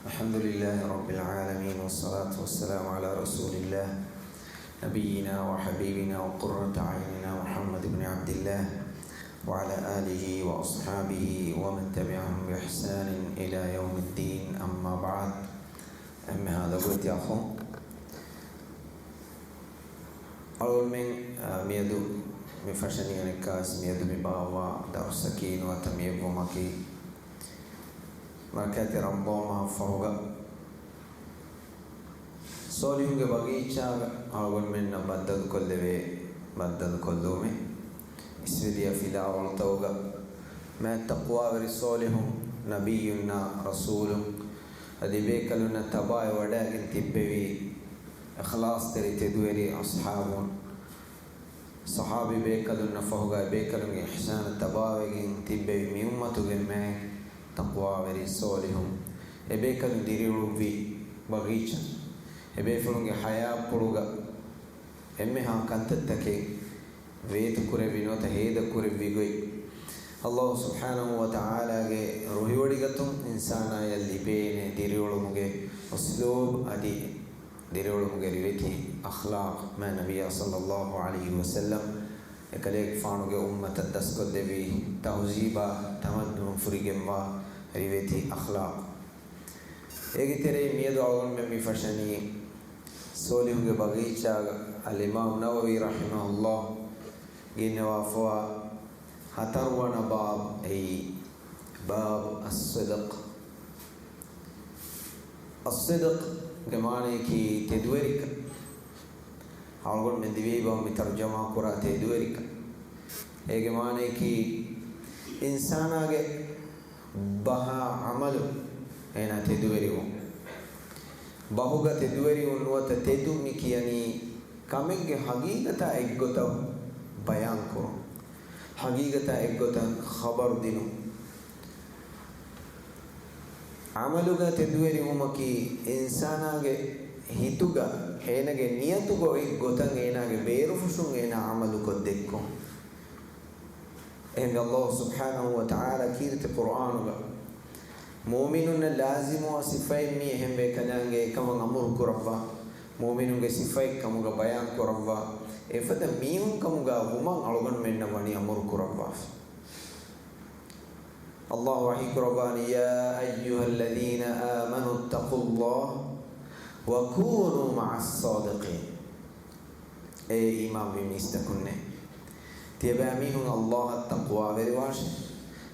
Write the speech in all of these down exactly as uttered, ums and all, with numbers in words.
الحمد لله رب العالمين، والصلاة والسلام على رسول الله، نبينا وحبيبنا وقرة أعيننا محمد بن عبد الله، وعلى آله وأصحابه ومن تبعهم بإحسان إلى يوم الدين، أما بعد. އެންމެހާ ލޮބުވެތި އަޚުން، އަޅުގަނޑުމެން، އާ، މިއަދު މި ފަށަނީ އަނެއްކާވެސް މިއަދު މި ބާއްވާ ދަރުސަކީ ނުވަތަ މި އެއްވުމަކީ، މަރަކަތި ރަމަޟާން މަހަށްފަހުގަ ޞާލިޙުންގެ ބަގީޗާގަ އަޅުގަނޑުމެންނަށް ބައްދަލުކޮށްލެވޭ ބައްދަލުކޮށްލުމެއް، އިސްވެދިޔަ ފިލާވަޅުތަކުގަ މާތް ތަޤްވާވެރި ޞާލިޙުން، ނަބިއްޔުންނާ ރަސޫލުން އަދި ބޭކަލުންނަށް ތަބާވެވަޑައިގެން ތިއްބެވި އިޚްލާޞްތެރި ތެދުވެރި އަޞްޙާބުން، ޞަޙާބީ ބޭކަލުންނަށް ފަހުގަ އެބޭކަލުންގެ އިޙްސާނަށް ތަބާވެގެން ތިއްބެވި މި އުއްމަތުގެ މާތް ތަޤްވާވެރި ޞާލިޙުން، އެބޭކަލުން ދިރިއުޅުއްވި ބަގީޗާ، އެބޭފުޅުންގެ ޙަޔާތްޕުޅުގަ އެންމެހާ ކަންތައްތަކެއް ވޭތުކުރެއްވި ނުވަތަ ހޭދަކުރެއްވި ގޮތް، ﷲ ސުބްޙާނަހޫ ވަތަޢާލާގެ ރުހިވޮޑިގަތުން އިންސާނާޔަށް ލިބޭނެ ދިރިއުޅުމުގެ އުސްލޫބް އަދި ދިރިއުޅުމުގެ ރިވެތި އަޚްލާޤް، މާތް ނަބިއްޔާ ޞައްލައްލާހު ޢަލައިހި ވަސައްލަމް އެކަލޭގެފާނުގެ އުއްމަތަށް ދަސްކޮށްދެއްވި ތަހުޒީބާ ތަމައްދުނުން ފުރިގެންވާ ރިވެތި އަޚްލާޤް. އޭގެ ތެރެއިން މިއަދު އަޅުގަނޑުމެން މި ފަށަނީ ޞާލިޙުންގެ ބަގީޗާގަ އަލްއިމާމް ނަވަވީ ރަޙިމަހުﷲ ގެންނަވާފަވާ ހަތަރުވަނަ ބާބް، އެއީ ބާބު އައްޞިދްޤް. އައްޞިދްޤްގެ މާނަޔަކީ ތެދުވެރިކަން. އަޅުގަނޑުމެން ދިވެހި ބަހުން މި ތަރުޖަމާ ކުރާ ތެދުވެރިކަން. އޭގެ މާނަޔަކީ އިންސާނާގެ ބަހާ ޢަމަލު އޭނާ ތެދުވެރިވުން. ބަހުގަ ތެދުވެރިވުން ނުވަތަ ތެދު މި ކިޔަނީ ކަމެއްގެ ޙަޤީޤަތާ އެއްގޮތަށް ބަޔާންކުރުން. ޙަޤީޤަތާ އެއްގޮތަށް ޚަބަރު ދިނުން. ޢަމަލުގަ ތެދުވެރިވުމަކީ އިންސާނާގެ ހިތުގަ އޭނަގެ ނިޔަތުގަ އޮތް ގޮތަށް އޭނާގެ ބޭރުފުށުން އޭނާ ޢަމަލުކޮށްދެއްކުން. އެހެންވެ، ﷲ ސުބްޙާނަހޫ ވަތަޢާލާ ކީރިތި ޤުރްއާނުގަ މުއުމިނުންނަށް ލާޒިމުވާ ސިފައެއް މީ އެހެންވެ ކަލާނގެ އެކަމަށް އަމުރު ކުރައްވާ، މުއުމިނުންގެ ސިފައެއް ކަމުގަ ބަޔާން ކުރައްވާ، އެފަދަ މީހުން ކަމުގަ ވުމަށް އަޅުގަނޑުމެންނަށް ވަނީ އަމުރު ކުރައްވާފަ. ﷲ ވަޙީ ކުރައްވާނީ، يا أيها الذين آمنوا اتقوا الله وكونوا مع الصادقين. އޭ އީމާންވި މީސްތަކުންނޭ! ތިޔަބައިމީހުން ﷲ އަށް ތަޤްވާވެރިވާށޭ.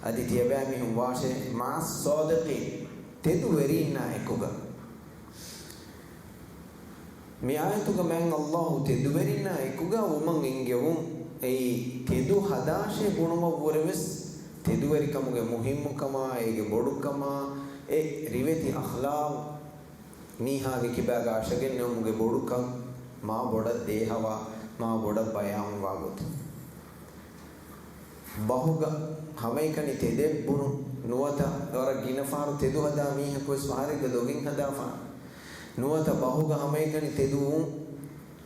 އަދި ތިޔަބައިމީހުން ވާށޭ مع الصادقين، ތެދުވެރީންނާ އެކުގަ. މި އާޔަތުގަ މާތް ﷲ ތެދުވެރިންނާ އެކުގަ ވުމަށް އެންގެވުން، އެއީ ތެދު ހަދާށޭ ބުނުމަށްވުރެވެސް، ތެދުވެރިކަމުގެ މުހިއްމުކަމާ، އޭގެ ބޮޑުކަމާ، އެ ރިވެތި އަޚްލާޤް، މީހާގެ ކިބާގަ އަށަގެންނެވުމުގެ ބޮޑުކަން، މާ ބޮޑަށް ދޭހަވާ، މާ ބޮޑަށް ބަޔާންވާ ގޮތުން. ބަހުގަ ހަމައެކަނި ތެދެއް ބުނުން ނުވަތަ ވަރަށް ގިނަ ފަހަރު ތެދު ހަދާ މީހަކުވެސް ފަހަރެއްގަ ދޮގެއް ހަދާފާނެ. ނުވަތަ ބަހުގަ ހަމައެކަނި ތެދުވުން،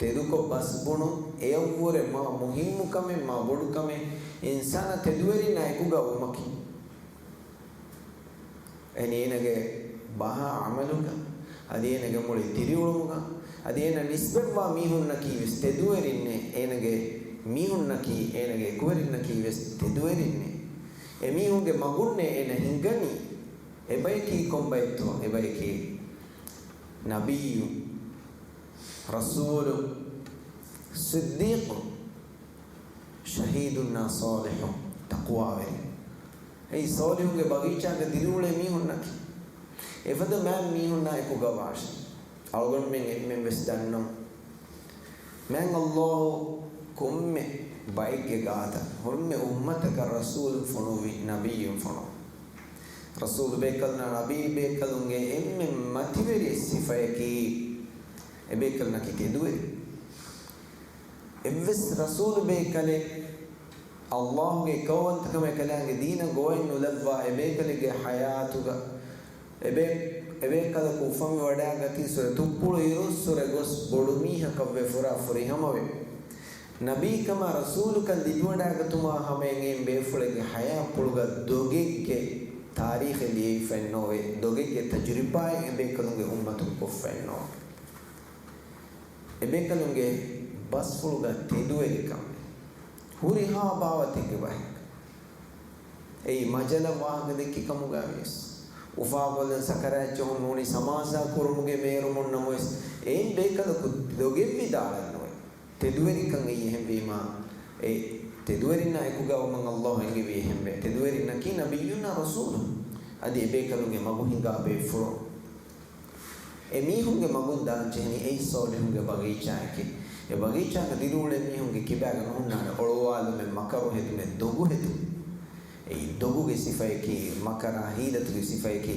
ތެދުކޮށް ބަސް ބުނުން، އެއަށްވުރެ މާ މުހިއްމު ކަމެއް، މާ ބޮޑު ކަމެއް، އިންސާނާ ތެދުވެރިންނާ އެކުގަ ވުމަކީ. އެހެނީ އޭނަގެ ބަހާ ޢަމަލުގަ، އަދި އޭނަގެ މުޅި ދިރިއުޅުމުގަ، އަދި އޭނަ ނިސްބަތްވާ މީހުންނަކީ ވެސް ތެދުވެރިންނޭ، އޭނަގެ މީހުންނަކީ، އޭނަގެ އެކުވެރިންނަކީ ވެސް ތެދުވެރިންނޭ. އެމީހުންގެ މަގުންނޭ އޭނަ ހިނގަނީ. އެބަޔަކީ ކޮންބައެއްތޯ؟ އެބަޔަކީ ނަބިއްޔު، ރަސޫލު، ޞިއްދީޤު، ޝަހީދުންނާ ޞާލިޙު، ތަޤްވާވެރި. އެއީ ޞާލިޙުންގެ ބަގީޗާގަ ދިރިއުޅޭ މީހުންނަކީ. އެފަދަ މާތް މީހުންނާ އެކުގަ ވާށޭ. އަޅުގަނޑުމެން އެންމެން ވެސް ދަންނަވަން، މާތް ﷲ ކޮންމެ ބައެއްގެ ގާތަށް، ކޮންމެ އުއްމަތަކަށް ރަސޫލުން ފޮނުއްވި، ނަބިއްޔުން ފޮނުއްވި. ރަސޫލު ބޭކަލުންނާ ނަބީ ބޭކަލުންގެ އެންމެ މަތިވެރި ސިފަޔަކީ، އެބޭކަލުންނަކީ ތެދުވެރި. އެއްވެސް ރަސޫލު ބޭކަލެއް ﷲގެ ކައުވަންތަކަމެއް ކަލާނގެ ދީނަށް ގޮވައެއް ނުލައްވާ އެބޭކަލެއްގެ ޙަޔާތުގަ އެބޭ-، އެބޭކަލަކު އުފަންވެވަޑައިގަތީއްސުރެ ތުއްޕުޅު އިރުއްސުރެ ގޮސް ބޮޑުމީހަކަށްވެފަ ފުރިހަމަވެ، ނަބީކަމާ ރަސޫލުކަން ލިބިވަޑައިގަތުމާ ހަމަޔަށް އެއިން ބޭފުޅެއްގެ ޙަޔާތްޕުޅުގަ ދޮގެއްގެ ތާރީޚެއް ލިޔެވިފައެއްނޯވޭ، ދޮގެއްގެ ތަޖުރިބާއެއް އެބޭކަލުންގެ އުއްމަތުން ކޮށްފައެއްނޯވޭ. އެބޭކަލުންގެ ބަސްފުޅުގަ ތެދުވެރިކަން ހުރިހާ ބާވަތެއްގެ ބަހެއް. އެއީ މަޖަލަށް ވާހަކަ ދެއްކި ކަމުގައި ވިޔަސް، އުފާކޮށްލަން ސަކަރާތް ޗޮހުން ނޫނީ ސަމާސާ ކުރުމުގެ މޭރުމުން ނަމަވެސް، އެއިން ބޭކަލަކު ދޮގެއްވިދާޅަން ނުވޭ. ތެދުވެރިކަން އެއީ އެހެންވީމާ، އެ ތެދުވެރިންނާ އެކުގަ ވުމަށް ﷲ އެންގެވީ އެހެންވެ. ތެދުވެރިންނަކީ ނަބިއްޔުންނާ ރަސޫލުން. އަދި އެބޭކަލުންގެ މަގު ހިނގާ ބޭފުޅުން. އެ މީހުންގެ މަގުން ދާން ޖެހެނީ އެއީ ޞާލިޙުންގެ ބަގީޗާއެކޭ. އެ ބަގީޗާގަ ދިރިއުޅޭ މީހުންގެ ކިބާގަ ނުހުންނާނެ އޮޅުވާލުމެއް، މަކަރު ހެދުމެއް، ދޮގު ހެދުން. އެއީ ދޮގުގެ ސިފަޔަކީ، މަކަރާ ހީލަތުގެ ސިފަޔަކީ،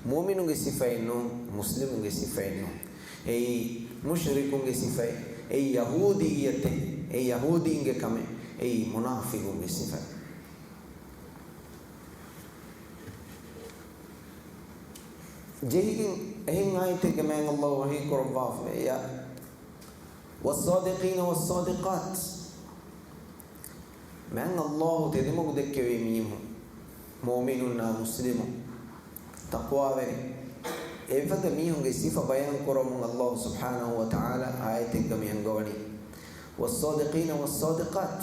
މުއުމިނުންގެ ސިފައެއް ނޫން، މުސްލިމުންގެ ސިފައެއް ނޫން. އެއީ މުޝްރިކުންގެ ސިފައެއް، އެއީ ޔަހޫދިއްޔަތެއް، އެއީ ޔަހޫދީންގެ ކަމެއް، އެއީ މުނާފިގުންގެ ސިފައެއް. ޖެހިގެން އެހެން އާޔަތެއްގެ މާތް ﷲ ވަޙީ ކުރައްވާފައި، ޔާ، والصادقين والصادقات. މާތް ﷲ ތެދުމަގު ދެއްކެވޭ މީހުން، މުއުމިނުންނާ މުސްލިމު، ތަޤްވާވެރި، އެފަދަ މީހުންގެ ސިފަ ބަޔާން ކުރަމުން ﷲ ސުބްޙާނަހޫ ވަތަޢާލާ އާޔަތެއްގަ މި އަންގަވަނީ، والصادقين والصادقات.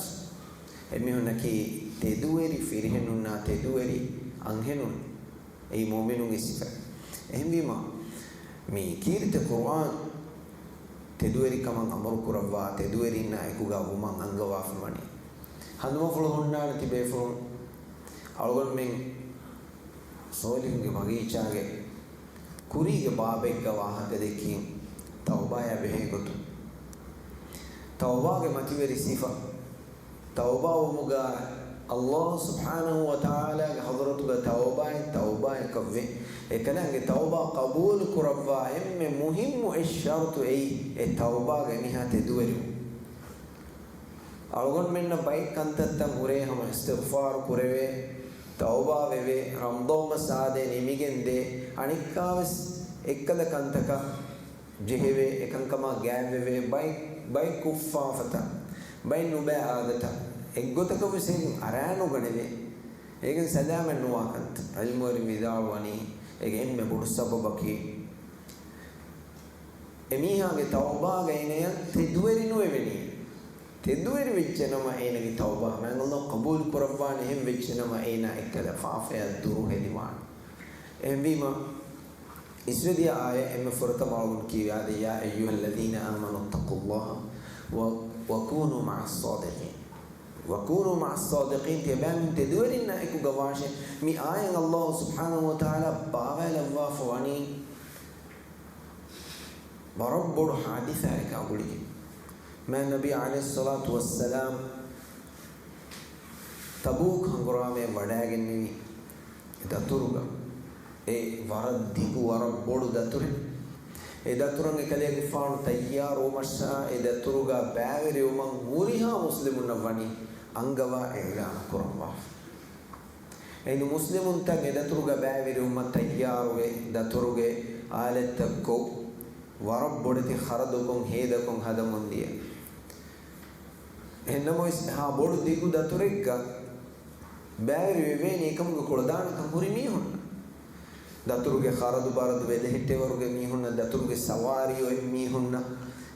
އެމީހުންނަކީ ތެދުވެރި ފިރިހެނުންނާ ތެދުވެރި އަންހެނުން. އެއީ މުއުމިނުންގެ ސިފަ. އެހެންވީމާ، މި ކީރިތި ޤުރްއާން ތެދުވެރިކަމަށް އަމުރު ކުރައްވާ، ތެދުވެރިންނާ އެކުގަ ވުމަށް އަންގަވާފަ ވަނީ. ހަނދުމަފުޅު ހުންނާނެ ތިބޭފުޅުން އަޅުގަނޑުމެން ޞާލިޙުންގެ ބަގީޗާގެ ކުރީގެ ބާބެއްގަ ވާހަކަ ދެއްކީ ތައުބާޔާ ބެހޭ ގޮތުން. ތައުބާގެ މަތިވެރި ސިފަ. ތައުބާވުމުގަ ﷲ ސުބްޙާނަހޫ ވަތަޢާލާގެ ޙަޟްރަތުގަ ތައުބާއެއް ތައުބާއަކަށްވޭ. އެކަލާނގެ ތައުބާ ޤަބޫލު ކުރައްވާ އެންމެ މުހިއްމު އެއް ޝަރުޠު އެއީ، އެ ތައުބާގަ މީހާ ތެދުވެރިވުން. އަޅުގަނޑުމެންނަށް ބައެއް ކަންތައްތައް ހުރޭ ހަމަ އިސްތިޣްފާރު ކުރެވޭ، ތައުބާވެވޭ، ރަމަޟާން މަސް އާދޭ ނިމިގެންދޭ، އަނެއްކާވެސް އެއްކަލަ ކަންތަކަށް ޖެހެވޭ، އެކަންކަމާ ގާތްވެވޭ، ބައެއް، ބައެއް ކުށްފާފަތައް، ބައެއް ނުބައި އާދަތައް، އެއްގޮތަކަށްވެސް އެއިން އަރާނުގަނެވޭ. އޭގެން ސަލާމަތް ނުވާ ކަންތައް. ޢިލްމުވެރިން ވިދާޅުވަނީ، އޭގެ އެންމެ ބޮޑު ސަބަބަކީ، އެމީހާގެ ތައުބާގަ އޭނަޔަށް ތެދުވެރި ނުވެވެނީ. ތެދުވެރި ވެއްޖެނަމަ އޭނަގެ ތައުބާ މާތް ﷲ ޤަބޫލު ކުރައްވާނެ. އެހެން ވެއްޖެނަމަ އޭނާ އެއްކަލަ ފާފަޔަށް ދުރުހެލިވާނެ. އެހެންވީމަ، އިސްވެދިޔަ އާޔަތް އެންމެ ފުރަތަމަ އަޅުގަނޑު ކީވި އާދެ، يا أيها الذين آمنوا اتقوا الله و، وكونوا مع الصادقين. وكونوا مع الصادقين، ތިޔަބައިމީހުން ތެދުވެރިންނާ އެކުގަ ވާށޭ. މި އާޔަތް ﷲ ސުބްޙާނަހޫ ވަތަޢާލާ ބާވާލައްވާފަ ވަނީ ވަރަށް ބޮޑު ޙާދިސާއަކާ ގުޅިގެން. މާތް ނަބީ ޢަލައިހިއްޞަލާތު ވައްސަލާމް ތަބޫކް ހަނގުރާމަޔަށް ވަޑައިގެންނެވި ދަތުރުގަ، އެ ވަރަށް ދިގު، ވަރަށް ބޮޑު ދަތުރެއް. އެ ދަތުރަށް އެކަލޭގެފާނު ތައްޔާރުވުމަށާ، އެ ދަތުރުގަ ބައިވެރިވުމަށް ހުރިހާ މުސްލިމުންނަށް ވަނީ އަންގަވާ އިޢުލާނު ކުރައްވާފަ. އެހިނދު މުސްލިމުންތައް އެ ދަތުރުގަ ބައިވެރިވުމަށް ތައްޔާރުވެ، ދަތުރުގެ އާލަތްތައް ކޮށް، ވަރަށް ބޮޑެތި ޚަރަދުކޮށް، ހޭދަކޮށް ހަދަމުން ދިޔަ. އެހެންނަމަވެސް، އެހާ ބޮޑު ދިގު ދަތުރެއްގަ ބައިވެރި ވެވޭނީ އެކަމުގެ ކުޅަދާނަކަން ހުރި މީހުންނަށް. ދަތުރުގެ ޚަރަދު ބަރަދު ވެލެހެއްޓޭވަރުގެ މީހުންނަށް، ދަތުރުގެ ސަވާރީ އޮތް މީހުންނަށް،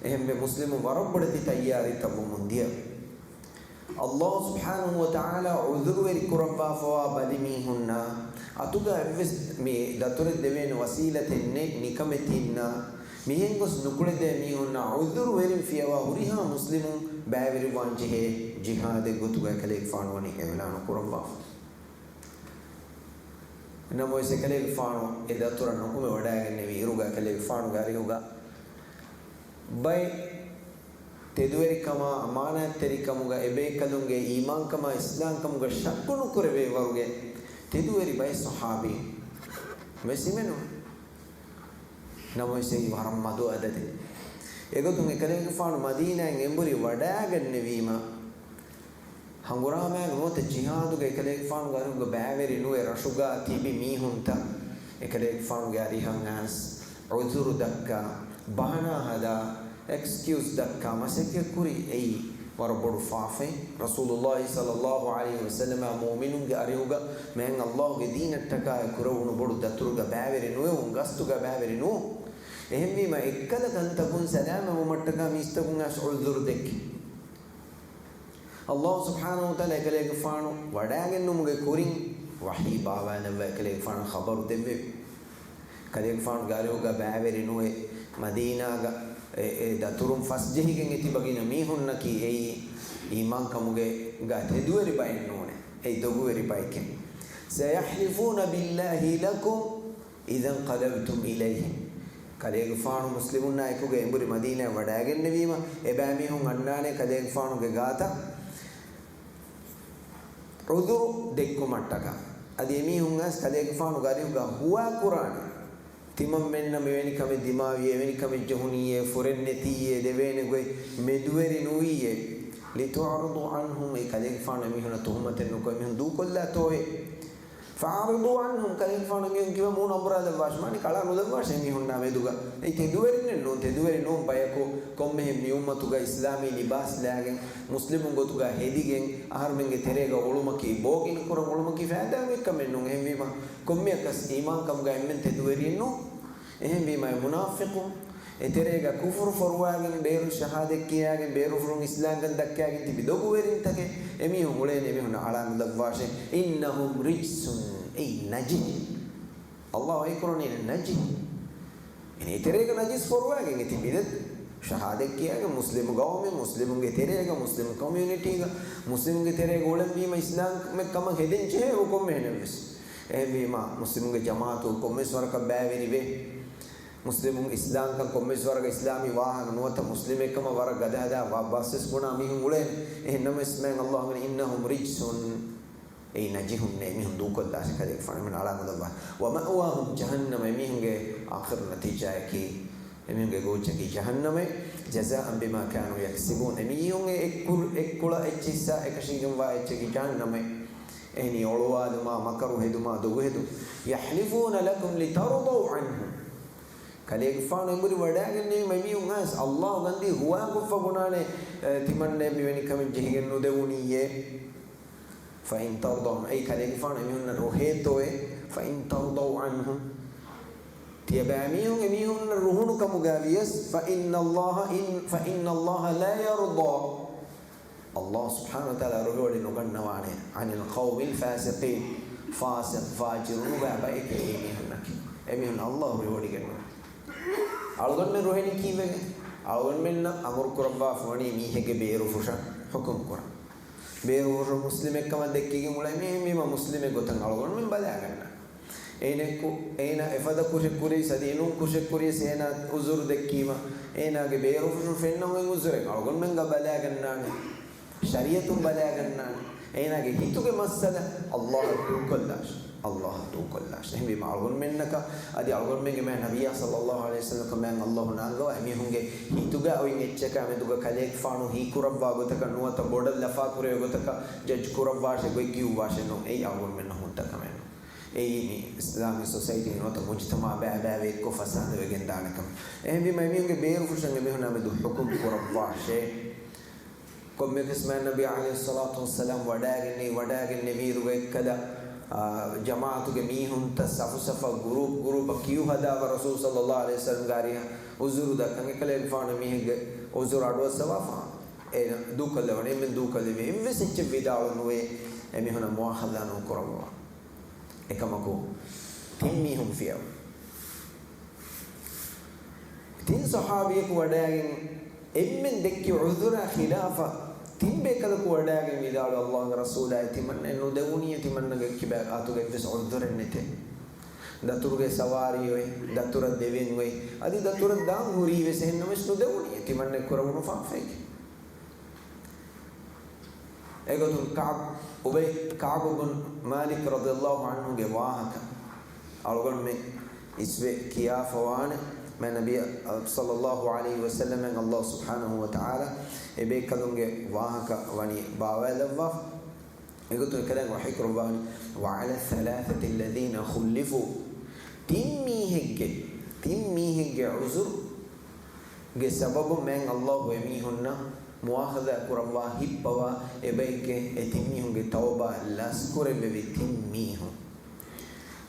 އެހެންވެ މުސްލިމުން ވަރަށް ބޮޑެތި ތައްޔާރީތައް ވަމުން ދިޔަ. ﷲ ސުބްޙާނަހޫ ވަތަޢާލާ ޢުޛުރުވެރި ކުރައްވާފަވާ ބަލި މީހުންނާ، އަތުގަ އެއްވެސް މި ދަތުރެއް ދެވޭނެ ވަސީލަތެއް ނެތް ނިކަމެތީންނާ، މިހެން ގޮސް ނުކުޅެދޭ މީހުންނާ ޢުޛުރުވެރިން ފިޔަވާ ހުރިހާ މުސްލިމުން ބައިވެރިވާން ޖެހޭ ޖިހާދެއް ގޮތުގަ އެކަލޭގެފާނު ވަނީ އިޢުލާނު ކުރައްވާފަ. ނަމަވެސް އެކަލޭގެފާނު އެ ދަތުރަށް ނުކުމެ ވަޑައިގެންނެވި އިރުގަ އެކަލޭގެފާނުގެ އަރިހުގަ ބައެއް ތެދުވެރިކަމާ، އަމާނާތްތެރިކަމުގަ، އެބޭކަލުންގެ އީމާންކަމާ، އިސްލާމްކަމުގަ ޝައްކު ނުކުރެވޭ ވަރުގެ ތެދުވެރި ބައެއް ޞަޙާބީން ވެސް ހިމެނުނު. ނަމަވެސް އެއީ ވަރަށް މަދު އަދަދެއް. އެގޮތުން އެކަލޭގެފާނު މަދީނާއިން އެނބުރި ވަޑައިގެންނެވީމަ، ހަނގުރާމައިގެ ނުވަތަ ޖިހާދުގަ އެކަލޭގެފާނުގެ އަރިހުގަ ބައިވެރި ނުވެ، ރަށުގަ ތިބި މީހުންތައް އެކަލޭގެފާނުގެ އަރިހަށް އައިސް ޢުޛުރު ދައްކާ، ބަހަނާ ހަދާ، އެކްސްކިއުޒް ދައްކާ މަސައްކަތް ކުރި. އެއީ ވަރަށް ބޮޑު ފާފައެއް. ރަސޫލުﷲ ޞައްލަﷲ ޢަލައިހި ވަސައްލަމާ މުއުމިނުންގެ އަރިހުގަ މާތް ﷲގެ ދީނަށްޓަކާއި ކުރެވުނު ބޮޑު ދަތުރުގަ ބައިވެރި ނުވެވުން، ގަސްތުގަ ބައިވެރި ނުވުން. އެހެންވީމަ، އެއްކަލަ ކަންތަކުން ސަލާމަތްވުމަށްޓަކާ މީސްތަކުން އައިސް ޢުޛުރު ދެއްކި. ﷲ ސުބްޙާނަހޫ ވަތަޢާލާ އެކަލޭގެފާނު ވަޑާގެންނުމުގެ ކުރިން ވަޙީ ބާވާލައްވާ އެކަލޭގެފާނު ޚަބަރު ދެއްވެވި. ކަލޭގެފާނުގެ އަރިހުގަ ބައިވެރި ނުވެ، މަދީނާގަ އެ، އެ ދަތުރުން ފަސްޖެހިގެން އެތިބަ ގިނަ މީހުންނަކީ އެއީ އީމާންކަމުގެ ގަ ތެދުވެރި ބައެއް ނޫނޭ. އެއީ ދޮގުވެރި ބައެކޭ. سَيَحْلِفُونَ بِاللَّهِ لَكُمْ إِذَا انْقَلَبْتُمْ إِلَيْهِمْ. ކަލޭގެފާނު މުސްލިމުންނާ އެކުގަ އެނބުރި މަދީނާއަށް ވަޑާގެންނެވީމަ، އެބައިމީހުން އަންނާނެ ކަލޭގެފާނުގެ ގާތަށް ޢުޛުރު ދެއްކުމަށްޓަކާ. އަދި އެމީހުން އައިސް ކަލޭގެފާނުގެ އަރިހުގަ ހުވާ ކުރާނެ. ތިމަންމެންނަށް މިވެނި ކަމެއް ދިމާވިއޭ، އެވެނި ކަމެއް ޖެހުނީއޭ، ފުރެން ނެތީއޭ، ދެވޭނެ ގޮތް މެދުވެރި ނުވީއޭ. لِتُعْرِضُوا عَنْهُمْ، އެ ކަލޭގެފާނު އެމީހުންނަށް ތުހުމަތެއް ނުކޮށް އެމީހުން ދޫކޮށްލާތޯއޭ. فَأَعْرِضُوا عَنْهُمْ، ކަލޭގެފާނު އެމީހުން ކިބަ މޫނު އަނބުރާލައްވާށި، މާނަ އަޅާ ނުލައްވާށޭ އެމީހުންނާ މެދުގަ. އެއީ ތެދުވެރިންނެއް ނޫން، ތެދުވެރި ނޫން ބަޔަކު ކޮންމެހެން މި އުއްމަތުގަ އިސްލާމީ ލިބާސް ލާގެން، މުސްލިމުން ގޮތުގަ ހެދިގެން، އަހަރުމެންގެ ތެރޭގަ އުޅުމަކީ ބޯގިނަ ކުރަން އުޅުމަކީ ފައިދާ އެއްކަމެއް ނޫން. އެހެންވީމަ، ކޮންމެއަކަސް އީމާންކަމުގަ އެންމެން ތެދުވެރިއެއް ނޫން. އެހެންވީމަ، އެ މުނާފިޤުން އެތެރޭގަ ކުފުރު ފޮރުވާގެން، ބޭރު ޝަހާދަތް ކިޔާގެން، ބޭރުފުޅުން އިސްލާމްކަން ދައްކާގެން ތިބި ދޮގުވެރިންތަކެއް، އެމީހުން އުޅޭނެ އެމީހުންނަށް އަޅާ ނުލައްވާށޭ. إِنَّهُمْ رِجْسٌ، އެއީ ނަޖިހެއް. ﷲ އެ ކުރަނީ ނަޖިހެއް. އެ ތެރޭގަ ނަޖިސް ފޮރުވާގެން ތިބި ދެ ޝަހާދަތް ކިޔާގެން މުސްލިމު ގައުމެއް، މުސްލިމުންގެ ތެރޭގަ، މުސްލިމު ކޮމިއުނިޓީގަ، މުސްލިމުންގެ ތެރޭގަ އުޅެންވީމަ އިސްލާމް ކަމަށް ހެދެން ޖެހޭ ކޮންމެހެނެއްވެސް. އެހެންވީމަ، މުސްލިމުންގެ ޖަމާޢަތު ކޮންމެސް ވަރަކަށް ބައިވެރިވޭ. މުސްލިމުން އިސްލާމްކަން ކޮންމެސް ވަރަކަށް އިސްލާމީ ވާހަކަ ނުވަތަ މުސްލިމެއްކަމަށް ވަރަށް ގަދަހަދާ ބަ-، ބަސްވެސް ބުނާ މީހުން އުޅޭނެ. އެހެން ނަމަވެސް މާތް ﷲ އިންނަހުމް ރިޖްސުން، އެއީ ނަޖިހުންނޭ، އެމީހުން ދޫކޮށްލާށޭ ކަލޭގެފާނު އެމީހުން އަޅާ ނުލައްވާ. ވަމައުވާހުމް ޖަހަންނަމް، އެމީހުންގެ އާޚިރު ނަތީޖާއަކީ، އެމީހުންގެ ގޯއްޗަކީ ޖަހަންނަމޭ. جَزَاءً بِمَا كَانُوا يَكْسِبُونَ، އެމީހުން އެ އެއްކުރު-، އެއްކުޅަ އެއްޗިއްސާ އެކަށީގެންވާ އެއްޗަކީ ޖަހަންނަމޭ. އެހެނީ އޮޅުވާލުމާ، މަކަރު ހެދުމާ، ދޮގު ހެދުން. يَحْلِفُونَ لَكُمْ لِتَرْضَوْا عَنْهُمْ. ކަލޭގެފާނު އެނބުރި ވަޑާގެންނެވީމަ އެމީހުން އައިސް ﷲ ގަންދީ ހުވާކޮށްފަ ބުނާނެ، އެ، ތިމަންނައަށް މިވެނި ކަމެއް ޖެހިގެން ނުދެވުނީއޭ. فَإِنْ تَرْضَوْا، އެއީ ކަލޭގެފާނު އެމީހުންނަށް ރޮހޭތޯއޭ؟ فَإِنْ تَرْضَوْا عَنْهُمْ، ތިޔަބައިމީހުން އެމީހުންނަށް ރުހުނު ކަމުގަ ވިޔަސް، فَإِنَّ اللَّهَ إِنْ، فَإِنَّ اللَّهَ لَا يَرْضَى، ﷲ ސުބްޙާނަހޫ ވަތަޢާލާ ރުހިވޮޑި ނުގަންނަވާނެ، عَنِ الْقَوْمِ الْفَاسِقِينَ، ފާސިޤު ފާޖިރު ނުބައި ބައެކޭ އެމީހުންނަކީ. އެމީހުން ﷲ ރުހިވޮޑިގެންނުވާ. އަޅުގަނޑުމެން ރުހެނީ ކީއްވެގެން؟ އަޅުގަނޑުމެންނަށް އަމުރު ކުރައްވާފަ ވަނީ މީހެއްގެ ބޭރުފުށަށް ޙުކުމް ކުރަން. ބޭރުފުށު މުސްލިމެއްކަމަށް ދެއްކިގެން އުޅޭ މީހެއް ވީމަ މުސްލިމެއް ގޮތަށް އަޅުގަނޑުމެން ބަލާގަންނަން. އޭނައަކު، އޭނަ އެފަދަ ކުށެއް ކުރިޔަސް އަދި އެނޫން ކުށެއް ކުރިޔަސް އޭނާ ޢުޛުރު ދެއްކީމަ، އޭނާގެ ބޭރުފުށުން ފެންނަ އޮތް ޢުޛުރެއް އަޅުގަނޑުމެން ބަލާގަންނާނެ. ޝަރީޢަތުން ބަލާގަންނާނެ. އޭނާގެ ހިތުގެ މައްސަލަ ﷲ އަށް ދޫކޮށްލާށި. ﷲ އަށް ދޫކޮށްލާށި. އެހެންވީމަ އަޅުގަނޑުމެންނަކަށް އަދި އަޅުގަނޑުމެންގެ މާތް ނަބިއްޔާ ޞައްލަﷲ ޢަލައިހި ވަސައްލަމަކަށް މާތް ﷲ ނާންގަވާ އެމީހުންގެ ހިތުގަ އޮތް އެއްޗަކާ މެދުގަ ކަލޭގެފާނު ހީކުރައްވާ ގޮތަކަށް ނުވަތަ ބޮޑަށް ލަފާ ކުރެވޭ ގޮތަކަށް ޖަޖް ކުރައްވާށޭ ގޮތް ގިޔުއްވާށޭ ނޫން. އެއީ އަޅުގަނޑުމެންނަށް ހުންތަ ކަމެއް ނޫން. އެއީ މި އިސްލާމީ ސޮސައިޓީ ނުވަތަ މުޖުތަމަޢަށް ބައިބައިވެ އެއްކޮށް ފަސާދަ ވެގެން ދާނެ ކަމެއް. އެހެންވީމަ އެމީހުންގެ ބޭރުފުށަށް އެމީހުންނާ މެދު ޙުކުމް ކުރައްވާށޭ. ކޮންމެ ޤިސްމެއް ނަބީ ޢަލައިހިއްޞަލާތު ވައްސަލާމް ވަޑާގެންނެވި، ވަޑާގެންނެވިއިރުގަ އެއްކަލަ، އާ، ޖަމާޢަތުގެ މީހުންތައް ސަފު ސަފަށް، ގުރޫޕް ގުރޫޕަށް ކިޔޫ ހަދާފަ ރަސޫލު ޞައްލަﷲ ޢަލައިހި ވަސައްލަމްގެ އަރިހަށް ޢުޛުރު ދައްކަން. އެކަލޭގެފާނު މީހެއްގެ ޢުޛުރު އަޑުއައްސަވާފަ، އޭނަ ދޫކޮށްލެވުނު، އެންމެން ދޫކޮށްލެވި. އެއްވެސް އެއްޗެއް ވިދާޅު ނުވޭ، އެމީހުންނަށް މުޢާޚަޛާ ނުކުރައްވާ. އެކަމަކު، ތިން މީހުން ފިޔަވަ. ތިން ޞަޙާބީއަކު ވަޑައިގެން އެންމެން ދެއްކި ޢުޛުރާ ޚިލާފަށް ތިން ބޭކަލަކު ވަޑައިގެން ވިދާޅުވި، ﷲގެ ރަސޫލާއޭ، ތިމަންނައަށް ނުދެވުނީ، ތިމަންނަގެ ކިބައި އާތުގަ އެއްވެސް ޢުޛުރެއް ނެތޭ. ދަތުރުގެ ސަވާރީ އޮތް، ދަތުރަށް ދެވެން އޮތް، އަދި ދަތުރަށް ދާން ހުރީ ވެސް، އެހެންނަމަވެސް ނުދެވުނީ، ތިމަންނައަށް ކުރެވުނު ފާފައެކޭ. އެގޮތުން ކަޢުބު، އުބައްޔު، ކަޢުބު ބިން މާލިކް ރަޟިޔަﷲ ޢަންހުގެ ވާހަކަ އަޅުގަނޑުމެން އިސްވެ ކިޔާފަވާނެ. މާތް ނަބިއްޔާ ޞައްލަﷲ ޢަލައިހި ވަސައްލަމަށް ﷲ ސުބްޙާނަހޫ ވަތަޢާލާ އެބޭކަލުންގެ ވާހަކަ ވަނީ ބާވާލައްވާފަ. އެގޮތުން އެކަލޭގެފާނު ވަޙީކުރައްވާނީ، وَعَلَى الثَّلَاثَةِ الَّذِينَ خُلِّفُوا، ތިން މީހެއްގެ، ތިން މީހެއްގެ ޢުޛުރުގެ ސަބަބުން މާތް ﷲ އެމީހުންނަށް މުއާޚަޒާ ކުރައްވާ ހިއްޕަވާ އެބައެއްގެ އެ ތިން މީހުންގެ ތައުބާ ލަސްކުރެއްވެވި ތިން މީހުން.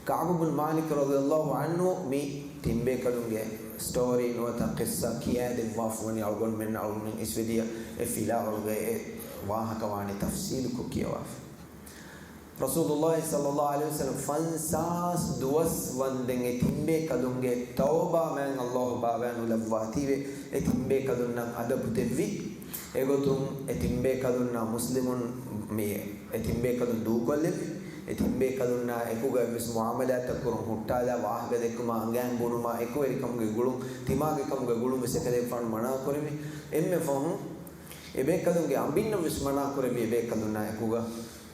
ކަޢުބު ބުން މާލިކް ރަޟިޔަﷲ ޢަންހު މި ތިންބޭކަލުންގެ ސްޓޯރީ ނުވަތަ ޤިއްޞާ ކިޔާދެއްވާފަ ވަނީ އަޅުގަނޑުމެންނަށް އަޅުގަނޑުމެން އިސްވެދިޔަ އެ ފިލާވަޅުގައި އެ ވާހަކަ ވާނީ ތަފްޞީލުކޮށް ކިޔަވާފަ. ރަސޫލުﷲ ޞައްލަﷲ ޢަލައިހި ވަސައްލަމް ފަންސާސް ދުވަސް ވަންދެން އެ ތިންބޭކަލުންގެ ތައުބާ މާތް ﷲ ބާވާ ނުލައްވާތީވެ އެ ތިންބޭކަލުންނަށް އަދަބު ދެއްވި. އެގޮތުން އެ ތިންބޭކަލުންނާ މުސްލިމުން މި އެ ތިންބޭކަލުން ދޫކޮށްލެއްވި. އެ ތިންބޭކަލުންނާ އެކުގަ އެއްވެސް މުޢާމަލާތައް ކުރުން ހުއްޓާލާ ވާހަކަ ދެއްކުމާ އަނގައިން ބުނުމާ އެކުވެރިކަމުގެ ގުޅުން، ތިމާގެ ކަމުގެ ގުޅުން ވެސް އެކަލޭގެފާނު މަނާ ކުރެއްވި. އެންމެ ފަހުން އެބޭކަލުންގެ އަނބިންނަށް ވެސް މަނާ ކުރެއްވި އެބޭކަލުންނާ އެކުގަ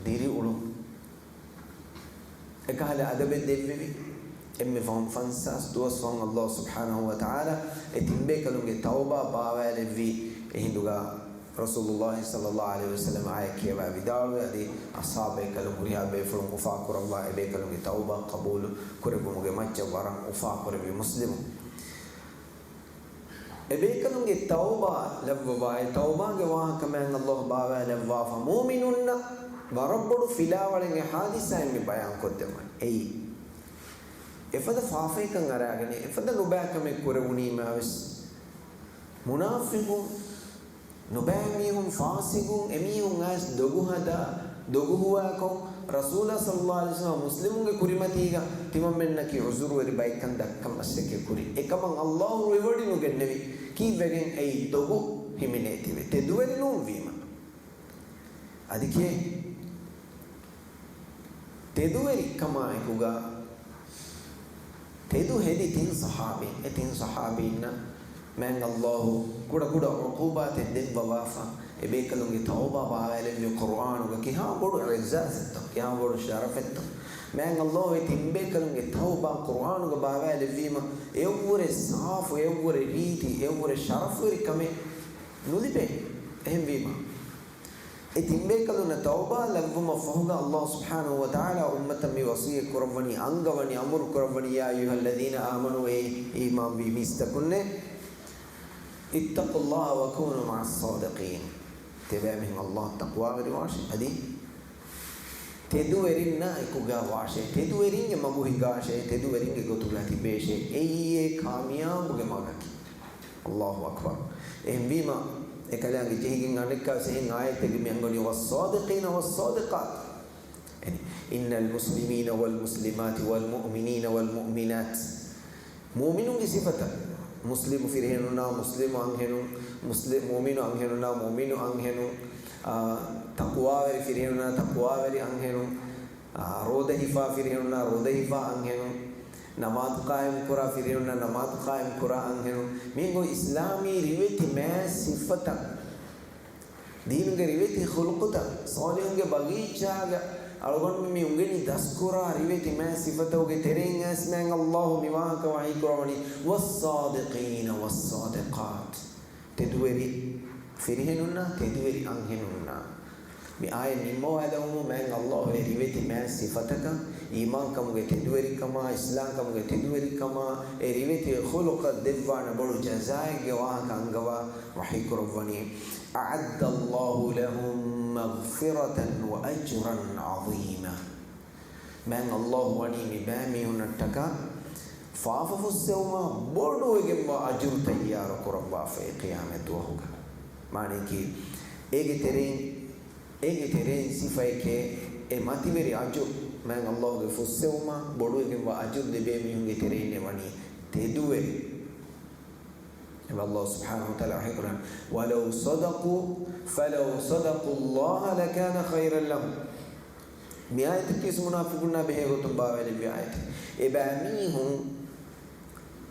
ދިރިއުޅުން. އެކަހަލަ އަދަބެއް ދެއްވެވި. އެންމެ ފަހުން ފަންސާސް ދުވަސް ފަހުން ﷲ ސުބްޙާނަހޫ ވަތަޢާލާ އެ ތިންބޭކަލުންގެ ތައުބާ ބާވާލެއްވި. އެހިނދުގަ ރަސޫލުﷲ ޞައްލަﷲ ޢަލައިހި ވަސައްލަމް އާޔަތް ކިޔަވާ ވިދާޅުވި އަދި އަޞްޙާބޭކަލުން ހުރިހާ ބޭފުޅުން އުފާކުރައްވާ އެބޭކަލުންގެ ތައުބާ ޤަބޫލު ކުރެއްވުމުގެ މައްޗަށް ވަރަށް އުފާކުރެއްވި މުސްލިމުން. އެބޭކަލުންގެ ތައުބާ ލައްވަވާ، އެ ތައުބާގެ ވާހަކަ މާތް ﷲ ބާވާލައްވާފަ، މުއުމިނުންނަށް ވަރަށް ބޮޑު ފިލާވަޅެއް އެ ޙާދިސާއިން މި ބަޔާންކޮށްދެއްވަނީ. އެއީ، އެފަދަ ފާފައެއްކަން އަރާގަނެ، އެފަދަ ނުބައިކަމެއް ކުރެވުނީމާވެސް، މުނާފިޤުން ނުބައި މީހުން، ފާސިޤުން، އެމީހުން އައިސް ދޮގު ހަދާ، ދޮގު ހުވާކޮށް، ރަސޫލާ ޞައްލަﷲ ޢަލައިހި ވަސައްލަމަ މުސްލިމުންގެ ކުރިމަތީގަ ތިމަންމެންނަކީ ޢުޛުރުވެރި ބައެއްކަން ދައްކަން މަސައްކަތް ކުރި. އެކަމަށް ﷲ ރުއެވޮޑި ނުގެންނެވި. ކީއްވެގެން އެއީ ދޮގު ހިމެނޭތީވެ. ތެދުވެރި ނޫންވީމަ. އަދި ކޭ؟ ތެދުވެރިކަމާއެކުގަ ތެދު ހެދި ތިން ޞަޙާބީން، އެ ތިން ޞަޙާބީންނަށް މާތް ﷲ ކުޑަކުޑަ ޢުޤޫބާތެއް ދެއްވަވާފަ، އެބޭކަލުންގެ ތައުބާ ބާވާލެއްވި ޤުރްއާނުގަ. ކިހާ ބޮޑު އިޢްޒާޒެއްތޯ، ކިހާ ބޮޑު ޝަރަފެއްތޯ. މާތް ﷲ އެ ތިންބޭކަލުންގެ ތައުބާ ޤުރްއާނުގަ ބާވާލެއްވީމަ، އެއަށްވުރެ ސާފު، އެއަށްވުރެ ރީތި، އެއަށްވުރެ ޝަރަފުވެރި ކަމެއް ނުލިބޭ. އެހެންވީމަ، އެ ތިންބޭކަލުންނަށް ތައުބާ ލައްވުމަށް ފަހުގަ ﷲ ސުބްޙާނަހޫ ވަތަޢާލާ އުއްމަތަށް މި ވަޞިއްޔަތް ކުރައްވަނީ، އަންގަވަނީ، އަމުރު ކުރައްވަނީ، يا أيها الذين آمنوا، އޭ އީމާންވި މީސްތަކުންނޭ، اتقوا الله وكونوا مع الصادقين. ތިބޭމީހުން ﷲ ތަޤްވާވެރިވާށޭ، އަދި ތެދުވެރިންނާ އެކުގަ ވާށޭ، ތެދުވެރިންގެ މަގު ހިނގާށޭ، ތެދުވެރިންގެ ގޮތުގަ ތިބޭށޭ. އެއީ އެ ކާމިޔާބުގެ މަގަކީ. ﷲ އަކްބަރު. އެހެންވީމަ، އެކަލާނގެ ޖެހިގެން އަނެއްކާވެސް އެހެން އާޔަތެއްގަ މި އަންގަވަނީ، والصادقين والصادقات. يعني، إن المسلمين والمسلمات والمؤمنين والمؤمنات. މުއުމިނުންގެ ސިފަތައް. މުސްލިމު ފިރިހެނުންނާ މުސްލިމު އަންހެނުން، މުސްލި-، މުއުމިނު އަންހެނުންނާ މުއުމިނު އަންހެނުން، އާ، ތަޤްވާވެރި ފިރިހެނުންނާ ތަޤްވާވެރި އަންހެނުން، އާ، ރޯދަ ހިފާ ފިރިހެނުންނާ ރޯދަ ހިފާ އަންހެނުން، ނަމާދު ޤާއިމް ކުރާ ފިރިހެނުންނާ ނަމާދު ޤާއިމް ކުރާ އަންހެނުން. މި އިސްލާމީ ރިވެތި މާތް ސިފަތައް، ދީނުގެ ރިވެތި ޚުލުޤުތައް، ޞާލިޙުންގެ ބަގީޗާގަ އަޅުގަނޑު މި އުނގެނި ދަސްކުރާ ރިވެތި މާތް ސިފަތަކުގެ ތެރެއިން އައިސް މާތް ﷲ މި ވާހަކަ ވަޙީ ކުރައްވަނީ، والصادقين والصادقات. ތެދުވެރި ފިރިހެނުންނާ، ތެދުވެރި އަންހެނުންނާ. މި އާޔަތް ނިންމަވާލެވުމުން މާތް ﷲ އެ ރިވެތި މާތް ސިފަތަކަށް، އީމާންކަމުގެ ތެދުވެރިކަމާ، އިސްލާމްކަމުގެ ތެދުވެރިކަމާ، އެ ރިވެތި ޚުލުޤަށް ދެއްވާނެ ބޮޑު ޖަޒާއެއްގެ ވާހަކަ އަންގަވާ ވަޙީ ކުރައްވަނީ، أعد الله لهم مغفرة وأجرا عظيما. މާތް ﷲ ވަނީ މި ބައިމީހުންނަށްޓަކާ ފާފަ ފުއްސެވުމާ ބޮޑުވެގެންވާ އަޖުރު ތައްޔާރު ކުރައްވާފައި ޤިޔާމަތް ދުވަހުގަ. މާނައަކީ، އޭގެ ތެރެއިން، އޭގެ ތެރެއިން ސިފައެކޭ، އެ މަތިވެރި އަޖުރު، މާތް ﷲ ގެ ފުއްސެވުމާ ބޮޑުވެގެންވާ އަޖުރު ލިބޭ މީހުންގެ ތެރެއިންނޭ ވަނީ ތެދުވެރި. އެބަ ﷲ ސުބްޙާނަހޫ ވަތަޢާލާ ވަޙީ ކުރަން، ولو صدقوا، فلو صدقوا الله لكان خيرا لهم. މި އާޔަތަކީ ވެސް މުނާފިޤުންނާ ބެހޭ ގޮތުން ބާވާލެއްވި އާޔަތެއް. އެބައިމީހުން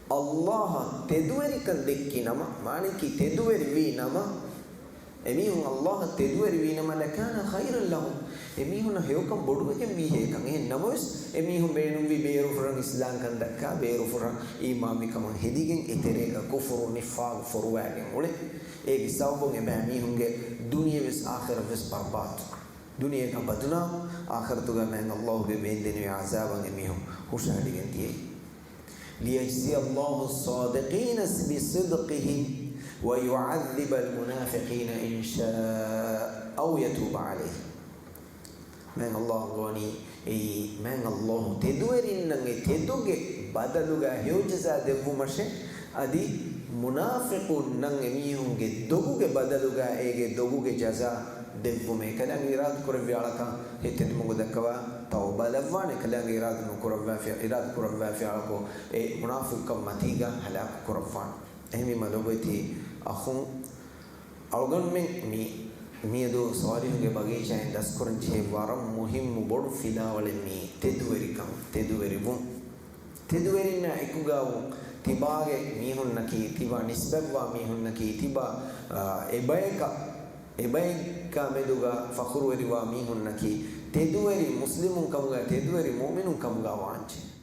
ﷲ އަށް ތެދުވެރިކަން ދެއްކި ނަމަ، މާނައަކީ ތެދުވެރިވީ ނަމަ، އެމީހުން ﷲ އަށް ތެދުވެރިވީ ނަމަ، لكان خيرا لهم. އެމީހުންނަށް ހެޔޮކަން ބޮޑުވެގެން ވީހޭކަން. އެހެން ނަމަވެސް، އެމީހުން ބޭނުންވީ ބޭރުފުރަން އިސްލާމްކަން ދައްކާ، ބޭރުފުރަން އީމާންވިކަމަށް ހެދިގެން، އެތެރޭގަ ކުފުރު ނިފާގު ފޮރުވާގެން އުޅެ. އޭގެ ސަބަބުން އެބައިމީހުންގެ ދުނިޔެވެސް އާޚިރަތްވެސް ބަރުބާދު. ދުނިޔޭގަ ބަދުނާމް، އާޚިރަތުގަ މާތް ﷲ ގެ ވޭންދެނިވި ޢަޒާބަށް އެމީހުން ހުށަހަޅިގެން ދިޔައީ. ليجزي الله الصادقين بصدقهم ويعذب المنافقين إن شاء أو يتوب عليهم. މާތް ﷲ އަންގަވަނީ، އެއީ މާތް ﷲ ތެދުވެރިންނަށް އެ ތެދުގެ ބަދަލުގަ ހެޔޮ ޖަޒާ ދެއްވުމަށެ، އަދި މުނާފިޤުންނަށް އެމީހުންގެ ދޮގުގެ ބަދަލުގަ އޭގެ ދޮގުގެ ޖަޒާ ދެއްވުމޭ. ކަލާނގެ އިރާދަ ކުރެއްވި އަޅަކަށް ހިތް ތެދުމަގު ދައްކަވާ ތައުބާ ލައްވާނެ. ކަލާނގެ އިރާދަ ނުކުރައްވާފި، އިރާދަ ކުރައްވާފި އަޅަކު އެ މުނާފިޤުކަން މަތީގަ ހަލާކު ކުރައްވާނެ. އެހެންވީމަ ލޮބުވެތި އަޚުން، އަޅުގަނޑުމެން މި، މިއަދު ޞާލިޙުގެ ބަގީޗާއިން ދަސްކުރަން ޖެހޭ ވަރަށް މުހިއްމު ބޮޑު ފިލާވަޅެއް މީ. ތެދުވެރިކަން، ތެދުވެރިވުން. ތެދުވެރިންނާ އެކުގައިވުން. ތިބާގެ މީހުންނަކީ، ތިބާ ނިސްބަތްވާ މީހުންނަކީ، ތިބާ، އާ، އެބަޔަކަށް، އެބައެއްގެ މެދުގަ ފަޚުރުވެރިވާ މީހުންނަކީ، ތެދުވެރި މުސްލިމުން ކަމުގަ، ތެދުވެރި މުއުމިނުން ކަމުގަ ވާންޖެ.